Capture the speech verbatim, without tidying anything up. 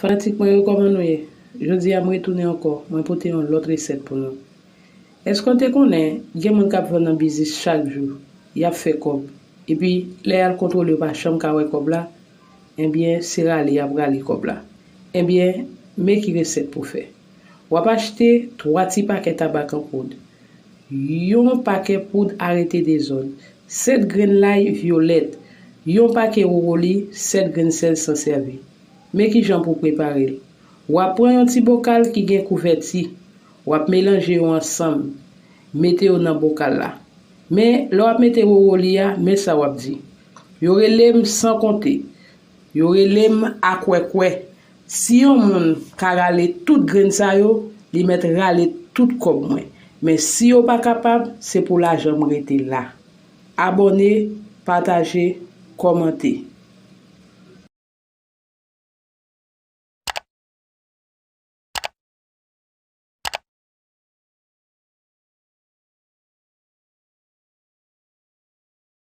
Fanatik mwen yo, kòman nou ye? Jodi a, m retounen ankò, mwen pote yon lòt resèt pou nou. Èske w te konnen, gen moun k ap vann nan biznis chak jou, y ap fè kòb, epi lè y al kontwole, yo pa janm ka wè kòb la? Ebyen, se rale y ap rale kòb la. Ebyen, men ki resèt pou fè. W ap achte twa ti pakè tabak an poud, yon pakè poud arete dezòd, sèt grenn lay vyolèt, yon pakè wowoli, sèt grenn sèl san sèvi. Men kijan pou w prepare l. W ap pran yon ti bokal ki gen kouvèti, w ap melanje yo ansanm, mete yo nan bokal la. Men, lè w ap mete wowoli a, men sa w ap di: Yo rele m san konte. Yo rele m akwèkwè. Si yon moun ka rale tout grenn sa yo, li mèt rale tout kòb mwen. Men si yo pa kapab, se pou lajan m rete la. Abòne, pataje, kòmante.